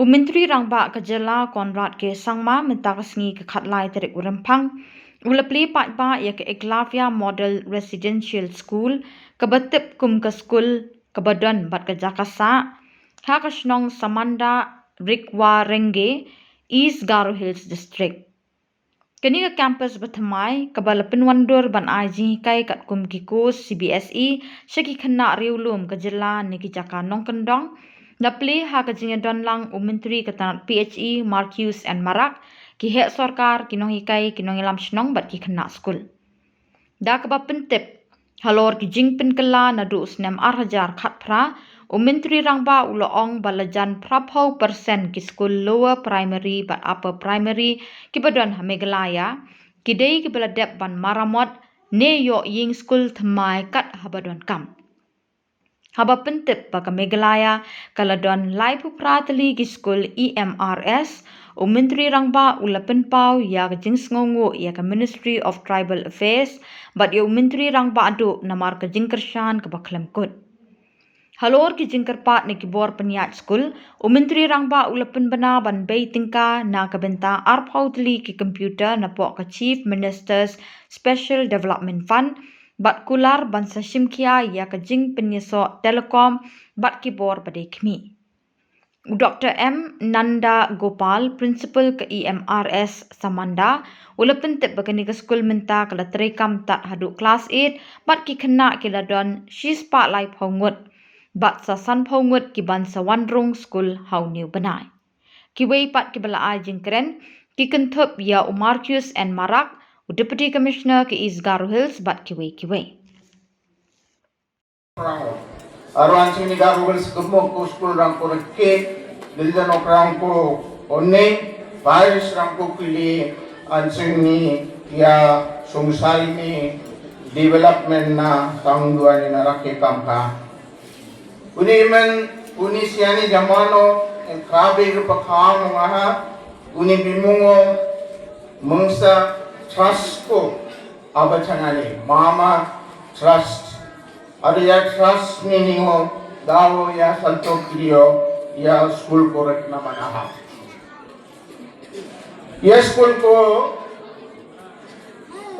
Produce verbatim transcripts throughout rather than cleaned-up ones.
U Myntri Rangbah ka jylla Conrad K Sangma mynta ka sngi ka khatlai tarik u Rymphang u la plie paidbah ïa ka Eklavya Model Residential School kaba tip kum ka skul kaba don bad ka jaka sah ha ka shnong Samanda, Rikwa Renge, East Garo Hills District. Kane ka campus ba thymmai kaba la pynwandur ban ai jinghikai katkum ki course C B S E sha ki khynnah riewlum ka jylla na ki jaka nongkyndong, la plie ha ka jingïadon lang u Myntri ka tnat P H E Marcuise N Marak, ki heh sorkar, ki nonghikai, ki nongïalam shnong bad ki khynnah skul. Da kaba pyntip halor ki jingpynkylla naduh u snem ar hajar khatphra, u Myntri Rangbah u la ong ba la jan phraphew percent ki skul lower primary bad upper primary kiba don ha Meghalaya ki dei kiba la dep ban maramot ne ïoh ïing skul thymmai kat haba donkam. Haba pyntip ba ka Meghalaya ka la don laiphew phra tylli ki skul E M R S, u Myntri Rangbah u la pynpaw ïa ka jingsngewnguh ïa ka Ministry of Tribal Affairs bad ïa u Myntri Rangbah duh namar ka jingkyrshan kaba khlem kut. Halor ki jingkyrpad na ki bor pynïaid skul, u Myntri Rangbah u la pynbna ban bei tyngka na ka bynta arphew tylli ki computer napoh ka Chief Minister's Special Development Fund bad kular ban sa shimkhia ïa ka jingpynïasoh telecom bad ki bor ba dei khmih. U Doktor M Nanda Gopal, Principal ka E M R S Samanda, u la pyntip ba kane ka skul mynta ka la treikam tad haduh klas eight bad ki khynnah ki la don shispah laiphew ngut bad sa sanphew ngut ki ban sa wan rung skul ha une u bnai. Kiwei pat kiba la ai jingkren ki kynthup ïa u Marcuise N Marak, u Deputy Commissioner ka East Garo Hills bad kiwei kiwei. Arwan sini Garo Hills ka mo ko skul rang ko reke, dilda no rang ko one, parish rang ko kili, an sini ïa sungsari ni development na tangduan ni na rake kam ka. Uni men, uni siani jamano, en krabe rupa kham ngaha, uni bimungo, mengsa trust ko, aba changani, mama trust. Ada ya trust meaning o, dawo ya salto krio, ya school ko rek na manaha. Ïa skul ko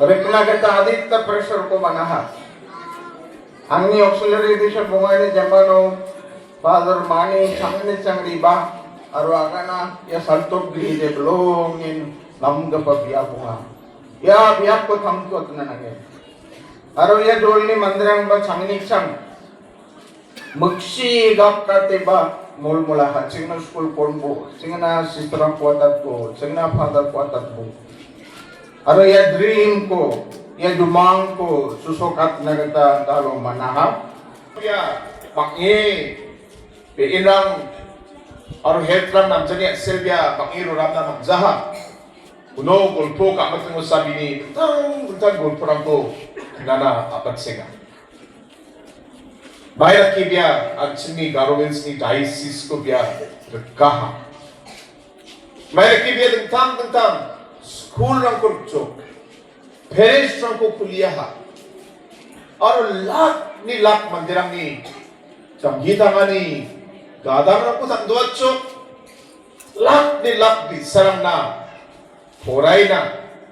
rykna kata adit ta pressure ko banaha. Angni auxiliary bishop bunga ni jambano Father Mani changni changri ba arwa kana ïa santok gri de belongin nam gapa bia bunga. Ïa bia ko thang ko tna nange. Aro ïa dol ni mandrang ba changni chang. Miksi gap kate ba mul mula ha chingna school pon bo, chingna sister quarter bo, chingna father quarter bo. Aro ya dream ko, ya jumang ko, susokat na kata dalo manaha. Ya, pakngi, pe inang, aro health ram nam jani Sylvia, pakngi ro ram nam jaha. Uno golpo ka matungo sabini, tang, tang golpo ram ko, nana apat senga. Mai rakibia, an chini Garo Hills ni diocese ko bia rekaha. Mai rakibia dengtang dengtang, school rang ko rechok, parish rang ko kuliaha. Aro lak ni lak mandirang ni, jam hitangani, gadang rang ko tang dua chok, lak ni lak di sarang na, porai na,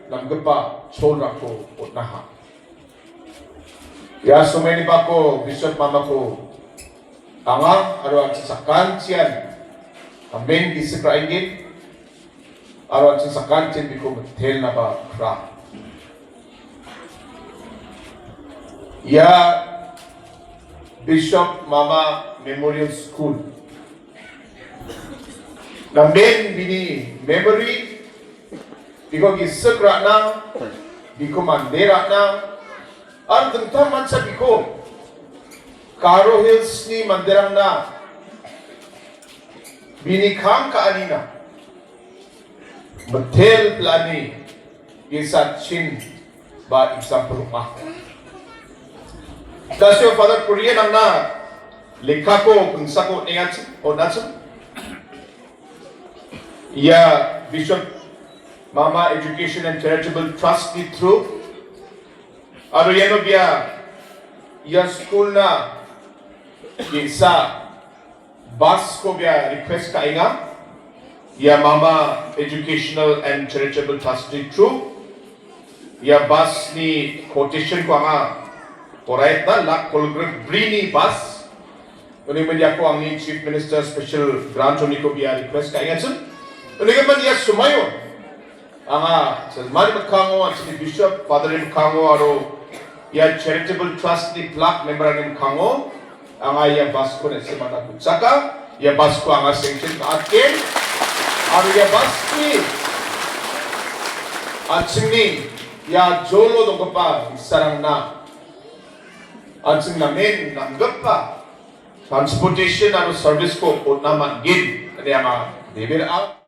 nam gepa, chol rang ko, utnaha. Ya, sumai ni bako, Bishop mama ko. Anga, aro an sakan chian. Amen, di sepra ingin. Aro an sakan chian biko metel na ba kra. Ya, Bishop Mama Memorial School. Namben bini memory, biko ki sek ratna, biko mande ratna, an tengtam mansa biko. Garo Hills ni mandirang na, bini kham ka anina. Betel plani, isa chin, ba example ma. Tasyo Father Korean ang na, lekha ko, bangsa ko, ningat, o natsu. Ya, Bishop Mama Education and Charitable Trust ni through. Aro yano bia, ya school na, isa, bus ko bia request ka inga. Ïa Mama Educational and Charitable Trust ni through ïa bus ni quotation ko nga pynpaw da lak kol grep bri ni bus. Uni mynta ko ang ni Chief Minister special grant uni ko biya request ka ïa chun. Uni ka mynta ïa sumayo. Anga sel mari mekhango, sel Bishop, Father mekhango, aro ïa charitable trust ni plak member ni mekhango. Anga ïa bus ko ne semana ku saka ïa bus ko anga sanction ka atken. Aro ïa bus ni atsin ni ïa jolo dong kapa sarang na atsin na men na gapa transportation aro service ko utna man gin. Ane anga bibir a.